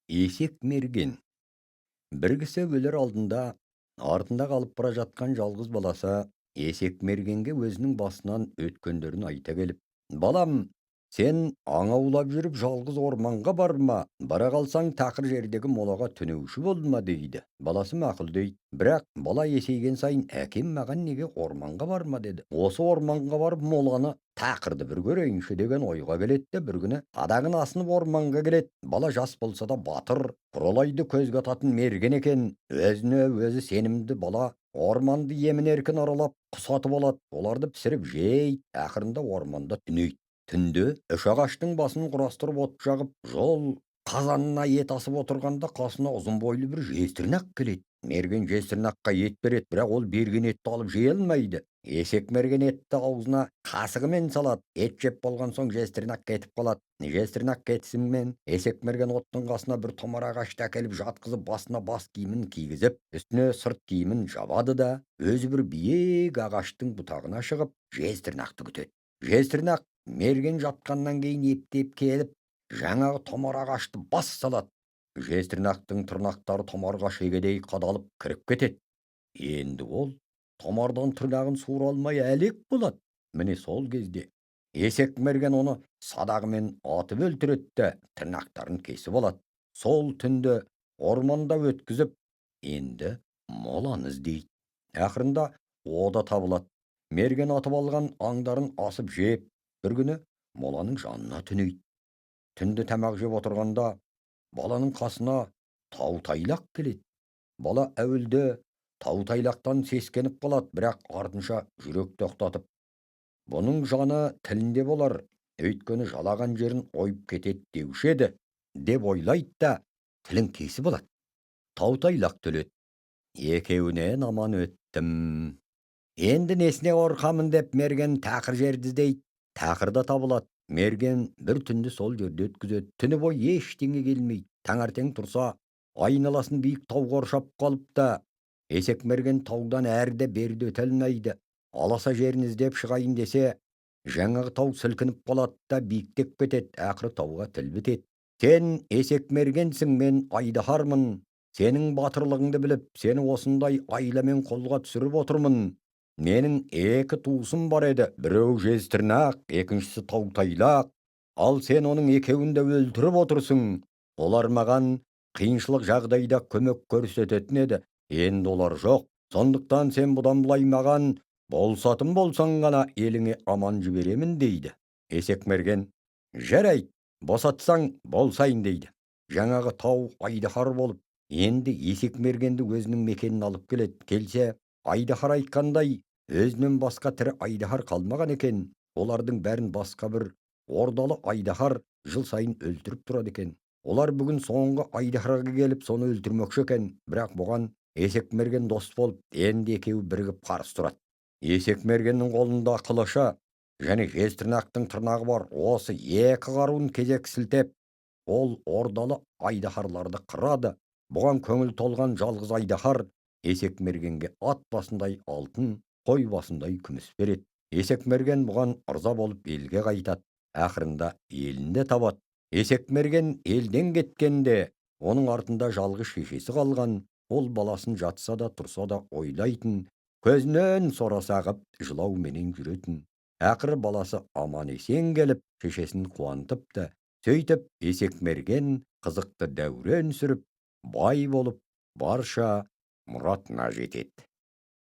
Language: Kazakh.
Есек мерген. Бір кісі өлер алдында артында қалып бара жатқан жалғыз баласы Есек мергенге өзінің басынан өткендерін айта келіп: «Балам, сен аң аулап жүріп жалғыз орманға барма, бара қалсаң тақыр жердегі молаға түнеуші болма», дейді. Баласы мақұл дейді. Бірақ бала есейген сайын: «Әкем маған неге орманға барма деді? Осы орманға барып моланы, тақырды бір көрейінші», деген ойға келеді де, бір күні садағын асынып орманға келеді. Бала жас болса да батыр, құралайды көзге ататын мерген екен. Өзіне өзі сенімді бала орманды емін еркін аралап, құс атып алады, оларды пісіріп жейді. Ақырында орманда түнейді. Түнде үш ағаштың басын құрастырып, от жағып, жол қазанына ет асып отырғанда қасына ұзын бойлы бір жезтырнақ келеді. Мерген жезтырнаққа ет береді, бірақ ол берген етті алып жей алмайды. Есек мерген етті аузына қасығымен салады. Ет жеп болған соң жезтырнақ кетіп қалады. Жезтырнақ кетісімен Есек мерген оттың қасына бір томар ағашты әкеліп жатқызып, басына бас киімін кигізіп, үстіне сырт киімін жабады да, өзі бір биік ағаштың бұтағына шығып, жезтырнақты күтеді. Жезтырнақ мерген жатқаннан кейін ептеп келіп, жаңағы томар ағашты бас салады. Жезтырнақтың тырнақтары томарға шегедей қадалып кіріп кетеді. Енді ол томардан тырнағын суыра алмай әлек болады. Міне, сол кезде Есек мерген оны садағымен атып өлтіреді де, тырнақтарын кесіп алады. Сол түнді орманда өткізіп, енді моланы іздейді. Ақырында о да табылады. Мерген атып алған аңдарын асып жеп, бір күні моланың жанына түнейді. Түнде тамақ жеп отырғанда баланың қасына таутайлақ келеді. Бала әуелде таутайлақтан сескеніп қалады, бірақ артынша жүрек тоқтатып, бұның жаны тілінде болар, өйткені жалаған жерін ойып кетеді деуші еді деп ойлайды да, тілін кесіп алады. Таутайлақ төледі: «Екеуінен аман өттім, енді несіне қорқамын?» – деп мерген тақыр жерді іздейді. Тақыр да табылады. Мерген бір түнді сол жерде өткізеді. Түні бойы ештеңе келмейді. Таңертең тұрса, айналасын биік тау қоршап қалыпты. Есек мерген таудан әрі де бері де өте алмайды. Аласа жерін іздеп шығайын десе, жаңағы тау сілкініп қалады да, биіктеп кетеді. Ақыры тауға тіл бітеді: «Сен Есек мергенсің, мен айдаһармын. Сенің батырлығыңды біліп, сені осындай айламен қолға түсіріп отырмын. Менің екі туысым бар еді, біреуі жезтырнақ, екіншісі таутайлақ. Ал сен оның екеуін де өлтіріп отырсың. Олар маған қиыншылық жағдайда көмек көрсететін еді, енді олар жоқ. Сондықтан сен бұдан былай маған болысатын болсаң ғана еліңе аман жіберемін», – дейді. Есек мерген: «Жарайды, босатсаң, болсайын», – дейді. Жаңағы тау айдаһар болып, енді Есек мергенді өзінің мекеніне алып келеді. Келсе, айдаһар айтқандай, өзінен басқа тірі айдаһар қалмаған екен. Олардың бәрін басқа бір ордалы айдаһар жыл сайын өлтіріп тұрады екен. Олар бүгін соңғы айдаһарға келіп, соны өлтірмекші екен. Бірақ бұған Есек мерген дос болып, енді екеуі бірігіп қарсы тұрады. Есек мергеннің қолында қылышы және жезтырнақтың тырнағы бар. Осы екі қаруын кезек сілтеп, ол ордалы айдаһарларды қырады. Бұған көңіл толған жалғыз айдаһар Есек мергенге ат басындай алтын, қой басындай күміс береді. Есек мерген бұған ырза болып, елге қайтады. Ақырында елін де табады. Есек мерген елден кеткенде оның артында жалғыз шешесі қалған. Ол баласын жатса да, тұрса да ойлайтын, көзінен сорасы ағып, жылауменен жүретін. Ақыры баласы аман есен келіп, шешесін қуантыпты. Сөйтіп Есек мерген қызықты дәурен сүріп, бай болып, барша мұратына жетеді.